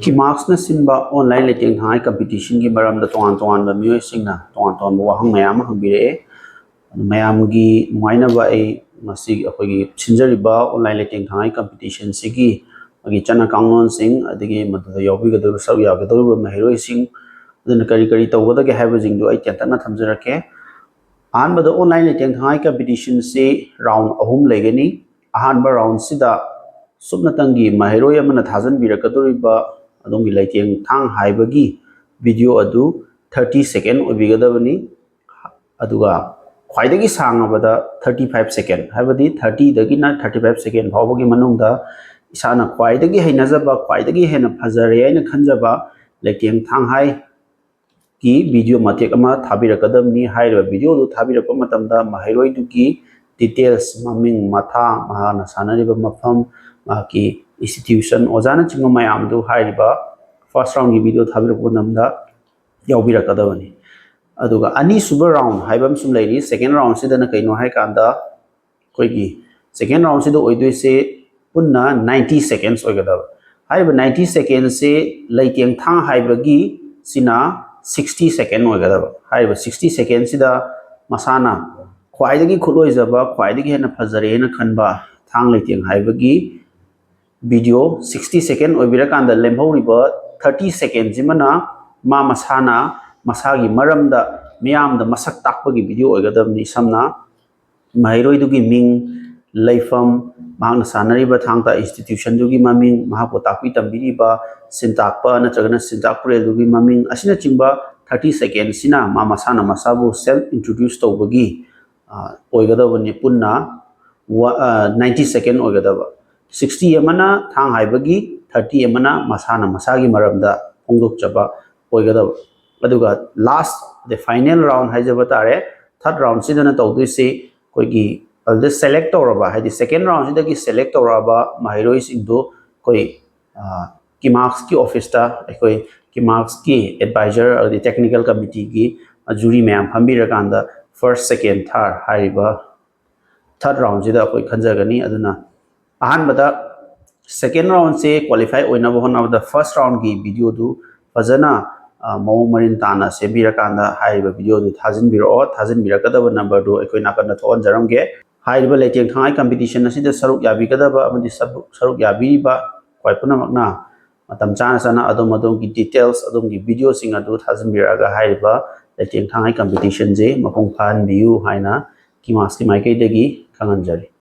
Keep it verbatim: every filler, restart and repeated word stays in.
ꯀꯤꯃꯥꯛꯁꯅ ꯁꯤꯟꯕ ꯑꯣꯟꯂꯥꯏꯟ ꯂꯩꯇꯦꯡ ꯊꯥꯉꯥꯏ ꯀꯝꯄꯤꯇꯤꯁꯟꯒꯤ ꯃꯔꯝꯗ ꯇꯣꯉꯥꯟ ꯇꯣꯉꯥꯟꯕ ꯃꯤꯑꯣꯏꯁꯤꯡꯅ ꯇꯣꯉꯥꯟ ꯇꯣꯉꯥꯟꯕ ꯋꯥꯍꯪ ꯃꯌꯥꯝ ꯑꯃ ꯍꯪꯕꯤꯔꯛꯑꯦ꯫ ꯑꯗꯨ ꯃꯌꯥꯝꯒꯤ ꯅꯨꯡꯉꯥꯏꯅꯕ ꯑꯩ ꯉꯁꯤ ꯑꯩꯈꯣꯏꯒꯤ ꯁꯤꯟꯖꯔꯤꯕ ꯑꯣꯟꯂꯥꯏꯟ ꯂꯩꯇꯦꯡ ꯊꯥꯉꯥꯏ ꯀꯝꯄꯤꯇꯤꯁꯟꯁꯤꯒꯤ ꯃꯥꯒꯤ ꯆꯠꯅ ꯀꯥꯡꯂꯣꯟꯁꯤꯡ, ꯑꯗꯒꯤ ꯃꯗꯨꯗ ꯌꯥꯎꯕꯤꯒꯗꯧꯔꯤꯕ, ꯁꯔꯨꯛ ꯌꯥꯒꯗꯧꯔꯤꯕ ꯃꯍꯩꯔꯣꯏꯁꯤꯡ ꯑꯗꯨꯅ ꯀꯔꯤ ꯀꯔꯤ ꯇꯧꯒꯗꯒꯦ ꯍꯥꯏꯕꯁꯤꯡꯗꯨ ꯑꯩ ꯇꯦꯟꯇꯛꯅ ꯊꯝꯖꯔꯛꯀꯦ꯫ ꯑꯍꯥꯟꯕꯗ ꯑꯣꯟꯂꯥꯏꯟ ꯂꯩꯇꯦꯡ ꯊꯥꯉꯥꯏ ꯀꯝꯄꯤꯇꯤꯁꯟꯁꯤ ꯔꯥꯎꯟ ꯑꯍꯨꯝ ꯂꯩꯒꯅꯤ꯫ ꯑꯍꯥꯟꯕ ꯔꯥꯎꯟꯁꯤꯗ ꯁꯨꯞꯅꯇꯪꯒꯤ ꯃꯍꯩꯔꯣꯏ ꯑꯃꯅ ꯊꯥꯖꯤꯟꯕꯤꯔꯛꯀꯗꯧꯔꯤꯕ ꯑꯗꯣꯝꯒꯤ ꯂꯩꯇꯦꯡ ꯊꯥꯡ ꯍꯥꯏꯕꯒꯤ ꯚꯤꯗꯤꯑꯣ ꯑꯗꯨ ꯊꯥꯔꯇꯤ ꯁꯦꯀꯦꯟ ꯑꯣꯏꯕꯤꯒꯗꯕꯅꯤ꯫ ꯑꯗꯨꯒ ꯈ꯭ꯋꯥꯏꯗꯒꯤ ꯁꯥꯡꯉꯕꯗ ꯊꯥꯔꯇꯤ ꯐꯥꯏꯚ ꯁꯦꯀꯦꯟ, ꯍꯥꯏꯕꯗꯤ ꯊꯥꯔꯇꯤꯗꯒꯤꯅ ꯊꯥꯔꯇꯤ ꯐꯥꯏꯚ ꯁꯦꯀꯦꯟ ꯐꯥꯎꯕꯒꯤ ꯃꯅꯨꯡꯗ ꯏꯁꯥꯅ ꯈ꯭ꯋꯥꯏꯗꯒꯤ ꯍꯩꯅꯖꯕ, ꯈ꯭ꯋꯥꯏꯗꯒꯤ ꯍꯦꯟꯅ ꯐꯖꯔꯦ ꯍꯥꯏꯅ ꯈꯟꯖꯕ ꯂꯩꯇꯦꯡ ꯊꯥꯡ ꯍꯥꯏ ꯀꯤ ꯚꯤꯗꯤꯑꯣ ꯃꯇꯦꯛ ꯑꯃ ꯊꯥꯕꯤꯔꯛꯀꯗꯕꯅꯤ꯫ ꯍꯥꯏꯔꯤꯕ ꯚꯤꯗꯤꯑꯣꯗꯨ ꯊꯥꯕꯤꯔꯛꯄ ꯃꯇꯝꯗ ꯃꯍꯩꯔꯣꯏꯗꯨꯒꯤ ꯗꯤꯇꯦꯜꯁ, ꯃꯃꯤꯡ, ꯃꯊꯥ, ꯃꯍꯥꯛꯅ ꯁꯥꯟꯅꯔꯤꯕ ꯃꯐꯝ, ꯃꯍꯥꯛꯀꯤ ꯏꯟꯁꯇꯤꯇ꯭ꯌꯨꯁꯟ, ꯑꯣꯖꯥꯅꯆꯤꯡꯕ ꯃꯌꯥꯝꯗꯨ ꯍꯥꯏꯔꯤꯕ ꯐꯥꯔꯁ ꯔꯥꯎꯟꯒꯤ ꯚꯤꯗꯤꯑꯣ ꯊꯥꯕꯤꯔꯛꯄ ꯃꯇꯝꯗ ꯌꯥꯎꯕꯤꯔꯛꯀꯗꯕꯅꯤ꯫ ꯑꯗꯨꯒ ꯑꯅꯤꯁꯨꯕ ꯔꯥꯎꯟ ꯍꯥꯏꯕ ꯑꯃꯁꯨ ꯂꯩꯔꯤ꯫ ꯁꯦꯀꯦꯟ ꯔꯥꯎꯟꯁꯤꯗꯅ ꯀꯩꯅꯣ ꯍꯥꯏꯀꯥꯟꯗ, ꯑꯩꯈꯣꯏꯒꯤ ꯁꯦꯀꯦꯟ ꯔꯥꯎꯟꯁꯤꯗ ꯑꯣꯏꯗꯣꯏꯁꯦ ꯄꯨꯟꯅ ꯅꯥꯏꯟꯇꯤ ꯁꯦꯀꯦꯟꯁ ꯑꯣꯏꯒꯗꯕ꯫ ꯍꯥꯏꯔꯤꯕ ꯅꯥꯏꯟꯇꯤ ꯁꯦꯀꯦꯟꯁꯦ ꯂꯩꯇꯦꯡ ꯊꯥꯡ ꯍꯥꯏꯕꯒꯤ ꯁꯤꯅ ꯁꯤꯛꯁꯇꯤ ꯁꯦꯀꯦꯟ ꯑꯣꯏꯒꯗꯕ꯫ ꯍꯥꯏꯔꯤꯕ ꯁꯤꯛꯁꯇꯤ ꯁꯦꯀꯦꯟꯁꯤꯗ ꯃꯁꯥꯅ ꯈ꯭ꯋꯥꯏꯗꯒꯤ ꯈꯨꯠꯂꯣꯏꯖꯕ, ꯈ꯭ꯋꯥꯏꯗꯒꯤ ꯍꯦꯟꯅ ꯐꯖꯔꯦꯅ ꯈꯟꯕ ꯊꯥꯡ ꯂꯩꯇꯦꯡ ꯍꯥꯏꯕꯒꯤ ꯚꯤꯗꯤꯑꯣ ꯁꯤꯛꯁꯇꯤ ꯁꯦꯀꯦꯟ ꯑꯣꯏꯕꯤꯔꯀꯥꯟꯗ ꯂꯦꯝꯍꯧꯔꯤꯕ ꯊꯥꯔꯇꯤ ꯁꯦꯀꯦꯟꯁꯤꯃꯅ ꯃꯥ ꯃꯁꯥꯅ ꯃꯁꯥꯒꯤ ꯃꯔꯝꯗ ꯃꯤꯌꯥꯝꯗ ꯃꯁꯛ ꯇꯥꯛꯄꯒꯤ ꯚꯤꯗꯤꯑꯣ ꯑꯣꯏꯒꯗꯕꯅꯤ꯫ ꯁꯝꯅ ꯃꯍꯩꯔꯣꯏꯗꯨꯒꯤ ꯃꯤꯡ, ꯂꯩꯐꯝ, ꯃꯍꯥꯛꯅ ꯁꯥꯟꯅꯔꯤꯕ ꯊꯥꯡ ꯇꯥ ꯏꯟꯁꯇꯤꯇ꯭ꯌꯨꯁꯟꯗꯨꯒꯤ ꯃꯃꯤꯡ, ꯃꯍꯥꯛꯄꯨ ꯇꯥꯛꯄꯤ ꯇꯝꯕꯤꯔꯤꯕ ꯁꯤꯟꯇꯥꯛꯄ ꯅꯠꯇ꯭ꯔꯒꯅ ꯁꯤꯟꯇꯥꯛ ꯄꯨꯔꯦꯜꯗꯨꯒꯤ ꯃꯃꯤꯡ ꯑꯁꯤꯅꯆꯤꯡꯕ ꯊꯥꯔꯇꯤ ꯁꯦꯀꯦꯟꯁꯤꯅ ꯃꯥ ꯃꯁꯥꯅ ꯃꯁꯥꯕꯨ ꯁꯦꯜꯐ ꯏꯟꯇ꯭ꯔꯣꯗ꯭ꯌꯨꯁ ꯇꯧꯕꯒꯤ, ꯑ, ꯑꯣꯏꯒꯗꯕꯅꯤ꯫ ꯄꯨꯟꯅ ꯅꯥꯏꯟꯇꯤ ꯁꯦꯀꯦꯟ ꯑꯣꯏꯒꯗꯕ꯫ ꯁꯤꯛꯁꯇꯤ ꯑꯃꯅ ꯊꯥꯡ ꯍꯥꯏꯕꯒꯤ, ꯊꯥꯔꯇꯤ ꯑꯃꯅ ꯃꯁꯥꯅ ꯃꯁꯥꯒꯤ ꯃꯔꯝꯗ ꯐꯣꯡꯗꯣꯛꯆꯕ ꯑꯣꯏꯒꯗꯕ꯫ ꯑꯗꯨꯒ ꯂꯥꯁ, ꯗ ꯐꯥꯏꯅꯦꯜ ꯔꯥꯎꯟ ꯍꯥꯏꯖꯕ ꯇꯥꯔꯦ, ꯊꯥꯔꯠ ꯔꯥꯎꯟꯁꯤꯗꯅ ꯇꯧꯗꯣꯏꯁꯤ ꯑꯩꯈꯣꯏꯒꯤ ꯑꯗꯨꯗ ꯁꯦꯂꯦꯛ ꯇꯧꯔꯕ, ꯍꯥꯏꯗꯤ ꯁꯦꯀꯦꯟ ꯔꯥꯎꯟꯁꯤꯗꯒꯤ ꯁꯦꯂꯦꯛ ꯇꯧꯔꯛꯑꯕ ꯃꯍꯩꯔꯣꯏꯁꯤꯡꯗꯨ ꯑꯩꯈꯣꯏ, ꯑ, ꯀꯤꯃꯥꯛꯁꯀꯤ ꯑꯣꯐꯤꯁꯇ ꯑꯩꯈꯣꯏ ꯀꯤꯃꯥꯛꯁꯀꯤ ꯑꯦꯗꯚꯥꯏꯖꯔ ꯑꯃꯗꯤ ꯇꯦꯛꯅꯤꯀꯦꯜ ꯀꯃꯤꯇꯤꯒꯤ ꯖꯨꯔꯤ ꯃꯌꯥꯝ ꯐꯝꯕꯤꯔꯀꯥꯟꯗ ꯐꯥꯔꯁ, ꯁꯦꯀꯦꯟ, ꯊꯥꯔꯠ ꯍꯥꯏꯔꯤꯕ ꯊꯥꯔꯠ ꯔꯥꯎꯟꯁꯤꯗ ꯑꯩꯈꯣꯏ ꯈꯟꯖꯒꯅꯤ꯫ ꯑꯗꯨꯅ ꯑꯍꯥꯟꯕꯗ Second roundꯁꯦ qualify ꯑꯣꯏꯅꯕ ꯍꯣꯠꯅꯕꯗ first roundꯒꯤ videoꯗꯨ ꯐꯖꯅ ꯃꯑꯣꯡ ꯃꯔꯤꯟ ꯇꯥꯅ ꯁꯦꯝꯕꯤꯔꯀꯥꯟꯗ ꯍꯥꯏꯔꯤꯕ videoꯗꯨ ꯊꯥꯖꯤꯟꯕꯤꯔꯛꯑꯣ꯫ ꯊꯥꯖꯤꯟꯕꯤꯔꯛꯀꯗꯕ numberꯗꯨ ꯑꯩꯈꯣꯏ ꯅꯥꯀꯟꯗ ꯊꯣꯛꯍꯟꯖꯔꯝꯒꯦ꯫ ꯍꯥꯏꯔꯤꯕ ꯂꯩꯇꯦꯡ ꯊꯥꯡꯍꯩ competition ꯑꯁꯤꯗ ꯁꯔꯨꯛ ꯌꯥꯕꯤꯒꯗꯕ ꯑꯃꯗꯤ ꯁꯔꯨꯛ ꯌꯥꯕꯤꯔꯤꯕ ꯈ꯭ꯋꯥꯏ ꯄꯨꯝꯅꯃꯛꯅ ꯃꯇꯝ ꯆꯥꯅ ꯆꯥꯅ ꯑꯗꯣꯝ ꯑꯗꯣꯝꯒꯤ details, ꯑꯗꯣꯝꯒꯤ videoꯁꯤꯡ ꯑꯗꯨ ꯊꯥꯖꯤꯟꯕꯤꯔꯛꯑꯒ ꯍꯥꯏꯔꯤꯕ ꯂꯩꯇꯦꯡ ꯊꯥꯡꯍꯩ competitionꯁꯦ ꯃꯄꯨꯡ ꯐꯥꯍꯟꯕꯤꯌꯨ ꯍꯥꯏꯅ KIMASꯀꯤ ꯃꯥꯏꯀꯩꯗꯒꯤ ꯈꯪꯍꯟꯖꯔꯤ꯫